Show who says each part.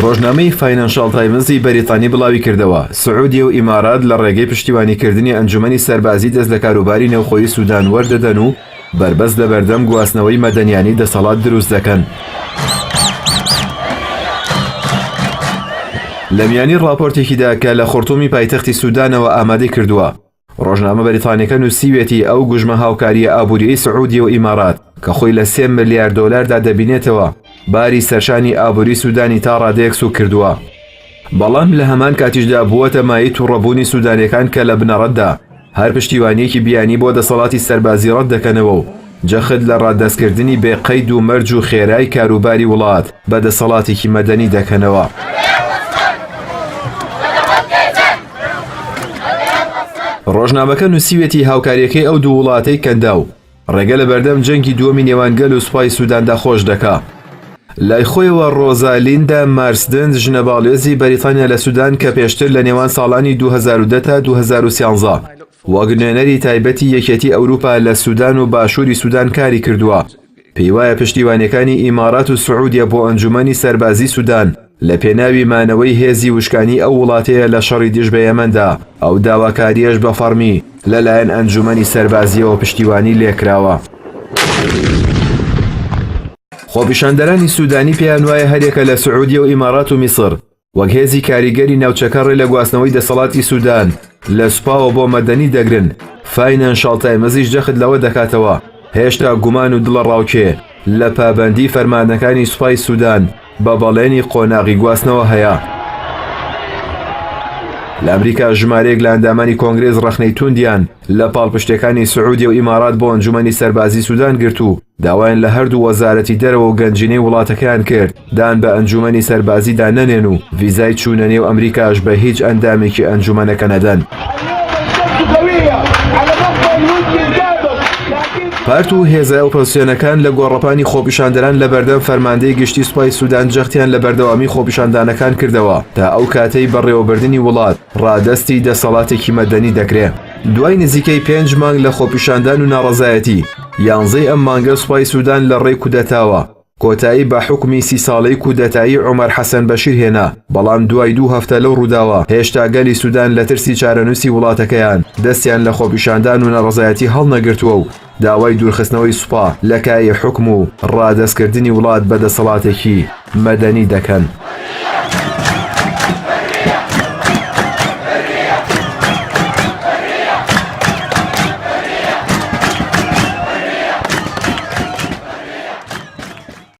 Speaker 1: ڕۆژنامەی فاینانشاڵ تایمزی بەریتانی بڵاویکردەوە، سعودیە و ئیمارات لە ڕێگەی پشتیوانیکردنی ئەنجومەنی سەربازی دەست لە کاروباری نێوخۆی سودان وەردەدەن و بەربەست لەبەردەم گواستنەوەی مەدەنیانی دەسەڵات دروست دەکەن. لە میانی ڕاپۆرتێکیدا کە لە خورتومی پایتەختی سودانەوە ئامادەی کردووە، ڕۆژنامە بەریتانیەکە نووسیویەتی ئەو گوژمە هاوکارییە ئابووریەی سعودیە و ئیمارات کە خۆی لە سێ ملیار دۆلاردا دەبینێتەوە، باری سەرشانی ئابووری سودانی تا ڕادەیەک سووک کردووە. بەڵام لە هەمان کاتیشدا بووەتە مایەی تووڕەبوونی سودانیەکان کە لە بنەڕەتدا هەر پشتیوانییەکی بیانی بۆ دەسەڵاتی سەربازی ڕەت دەکەنەوە و جەخت لە ڕادەستکردنی بێ قەید و مەرج و خێرای کاروباری وڵات بە دەسەڵاتێکی مەدەنی دەکەنەوە. ڕۆژنامەکە نووسیویەتی هاوکارییەکەی ئەو دوو وڵاتەی کەنداو ڕێگە لە بەردەم جەنگی دووەمی نێوان گەل و سوپای سوداندا خۆش دەکا. لای خۆیەوە ڕۆزا لیندا مارسدن ژنە باڵیۆزی بەریتانیا لە سودان کە پێشتر لە نێوان ساڵانی 2010 تا 2013 وەک نوێنەری تایبەتی یەکێتی ئەوروپا لە سودان و باشووری سودان کاری کردووە پێیوایە پشتیوانیەکانی ئیمارات و سعودیە بۆ ئەنجومەنی سەربازی سودان لە پێناوی مانەوەی هێزی وشکانی ئەو وڵاتەیە لە شەڕی دژ بە یەمەندا، ئەو داواکارییەش بە فەڕمی لە لایەن ئەنجومەنی سەربازییەوە پشتیوانی لێکراوە. خۆپیشاندەرانی سودانی پێیان وایە هەریەکە لە سعودیە و ئیمارات و میسر وەک هێزی کاریگەری ناوچەکە ڕێ لە گواستنەوەی دەسەڵاتی سودان لە سوپاوە بۆ مەدەنی دەگرن، فاینانشاڵ تایمزیش جەخت لەوە دەکاتەوە هێشتا گومان و دڵەڕاوکێ لە پابەندی فەرماندەکانی سوپای سودان بە بەڵێنی قۆناغی گواستنەوە هەیە. لە ئەمریکا ژمارەیەک لە ئەندامانی کۆنگرێس ڕەخنەی توندیان لە پاڵپشتیەکانی سعودیە و ئیمارات بۆ ئەنجومەنی سەربازی سودان گرت و داوایان لە هەردوو وەزارەتی دەرەوە و گەنجینەی وڵاتەکەیان کرد دان بە ئەنجومەنی سەربازیدا نەنێن و ڤیزای چوونە نێو ئەمریکاش بە هیچ ئەندامێکی ئەنجومەنەکە نەدەن. پارت و هێزە ئۆپۆزسیۆنەکان لە گۆڕەپانی خۆپیشاندەران لە بەردەم فەرماندەی گشتی سوپای سودان جەختیان لە بەردەوامی خۆپیشاندانەکان کردەوە تا ئەو کاتەی بەڕێوەبردنی وڵات ڕادەستی دەسەڵاتێکی مەدەنی دەکرێ. دوای نزیکەی پێنج مانگ لە خۆپیشاندان و ناڕەزایەتی، یانزەی ئەم مانگە سوپای سودان لە ڕێی کودەتاوە کۆتایی بە حوکمی سی ساڵەی کودەتایی عومەر حەسەن بەشیر هێنا، بەڵام دوای دوو هەفتە لەو ڕووداوە هێشتا گەلی سودان لە ترسی چارەنووسی وڵاتەکەیان دەستیان لە خۆپیشاندان و ناڕەزایەتی هەڵنەگرتووە و داوای دوورخستنەوەی سوپا لە کایەی حوکم و ڕادەستکردنی وڵات بە دەسەڵاتێکی مەدەنی دەکەن.